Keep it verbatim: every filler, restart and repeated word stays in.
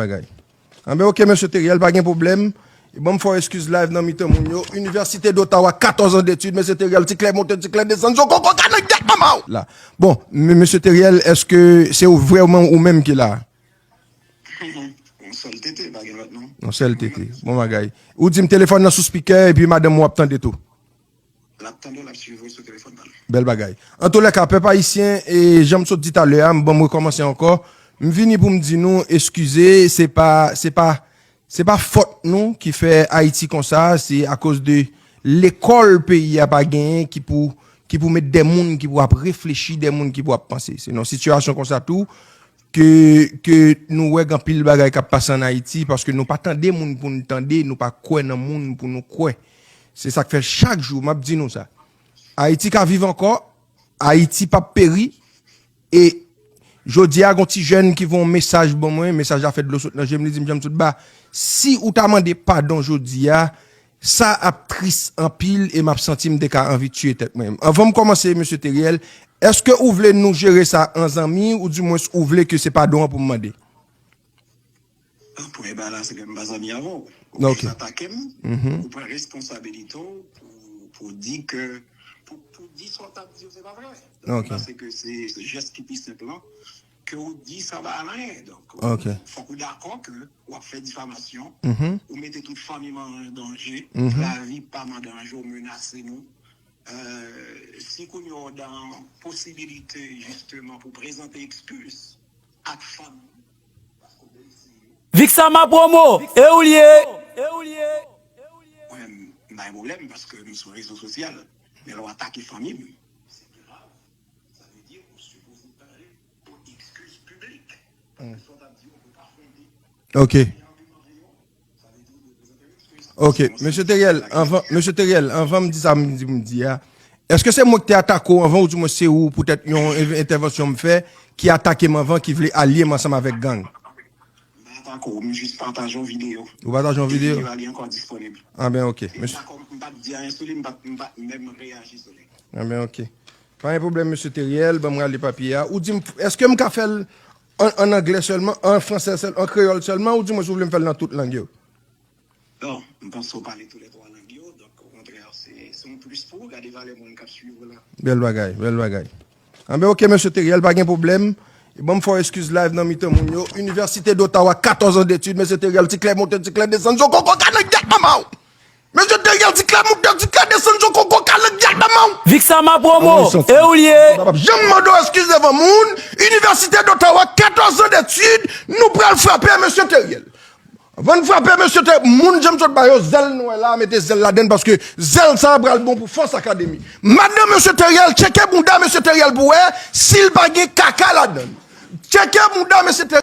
bagay. Anben, oke, mesye Teriel, pa gen pwoblèm. E ban m fè w eskiz live nan mitan moun yo. Université d'Ottawa, quatorze ans d'études, mesye Teriel, ti klè monte, ti klè desann, sou koko ka nan gyèt manman w la. Bon, m- mesye Teriel, èske se ou vrèman ou menm ki la? Yon sèl tete, pa gen lòt non. Yon sèl tete. Bon bagay. Ou di m telefòn nan sou speaker epi madanm ou ap tande tou. L ap tande w, l ap swiv ou sou telefòn nan. Bèl bagay. Antoulèka, pèp ayisyen, e jan m sot di talè a, m ban m rekòmanse ankò. M vini pou m di nou eskize, se pa, se pa, se pa fòt nou ki fè Ayiti konsa, se akoz de lekòl peyi a pa genyen ki pou, ki pou met de moun ki pou ap reflechi, de moun ki pou ap panse. Se nan sitiyasyon konsa tou ke, ke nou wè gen anpil bagay k ap pase ann Ayiti, paske nou pa tande moun pou n tande, nou pa kwè nan moun pou nou kwè. Se sa k fè chak jou m ap di nou sa. Ayiti ka viv ankò, Ayiti p ap peri, e jodi a, gon ti jèn ki voye yon mesaj ban mwen, mesaj la fè dlo sot nan je m, li di m, Janm tout ba, si ou ta mande padon jodi a, sa ap tris anpil e m ap santi m te ka anvi tiye tèt mwen. Anvan m kòmanse, mesye Teriel, èske ou vle nou jere sa an zanmi, oudimwens ou vle ke se padon an pou m mande? Premye bagay la, se ke m pa zanmi avè w. Ou Ok. jis atake m, Mhm. ou pran responsabilite w pou, pou di ke, pou, pou di sa w t ap di yo, se pa vre. Ok. Donk, m panse ke se, se jès ki pi senp lan, ke ou di sa pa al anyen. Donk, Ok. fòk ou dakò ke w ap fè difamasyon, Mhm. ou mete tout fanmi m an danje, Mhm. lavi pa m an danje, ou menase nou. Euh, si kounye a w dan posibilite, jisteman, pou prezante eskiz ak fanmi, Vixama Promo, e ou l ye? Mwen, m bay pwoblèm paske m sou rezo sosyal. Men lè w atake fanmi m, se grav. Sa vle di ou sipoze pale pou eskiz piblik. Paske sa w t ap di yo, ou pa fonde. Ok. Sa vle di ou dwe prezante eskiz. Ok, mesye Teriel, anvan, mesye Teriel, anvan m di sa m di pou m di a, èske se mwen ki te atake w anvan, oudimwens se ou poutèt yon en- entèvansyon m fè ki atake m anvan, ki vle alye m ansanm avèk gang? M pa atake w, m jis pataje yon videyo. Ou pataje yon videyo? Videyo a li ankò disponib. Ah ben, ok. M pa t di anyen sou li, m pa t, m pa t menm reyaji sou li. Ah ben, ok. Pa gen pwoblèm, mesye Teriel, ban m rale papye a. Ou di m, èske m ka fè l an, an anglè sèlman, an fransè sèl, an kreyòl sèlman, oudimwens ou vle m fè l nan tout lang yo? Non, m panse w pale tou lè twa lang yo, donk, okontrè, se, se yon plis pou ou, gade valè moun k ap swiv ou la. Bèl bagay, bèl bagay. Anben, ok, mesye Teriel, pa gen pwoblèm. E ban m fè w eskiz live nan mitan moun yo. Université d'Ottawa, quatorze ans d'études, mesye Teriel, ti klè monte, ti klè desann, sou koko ka nan gyèt manman w! Mesye Teriel, ti klè monte, ti klè desann, sou koko ka nan gyèt manman w! Vixama Promo, e ou l ye? M p ap janm mande w eskiz devan moun. Université d'Ottawa, quatorze ans d'études, nou pral frape, mesye Teriel. Anvan n frape, mesye Teriel, moun Janm sot ba yo, zèl nou wè la, mete zèl ladann, paske zèl sa a pral bon pou Fòs Akademi. Madanm mesye Teriel, tcheke bounda mesye Teriel pou wè si l pa gen kaka ladann. Tcheke bounda mesye Teriel.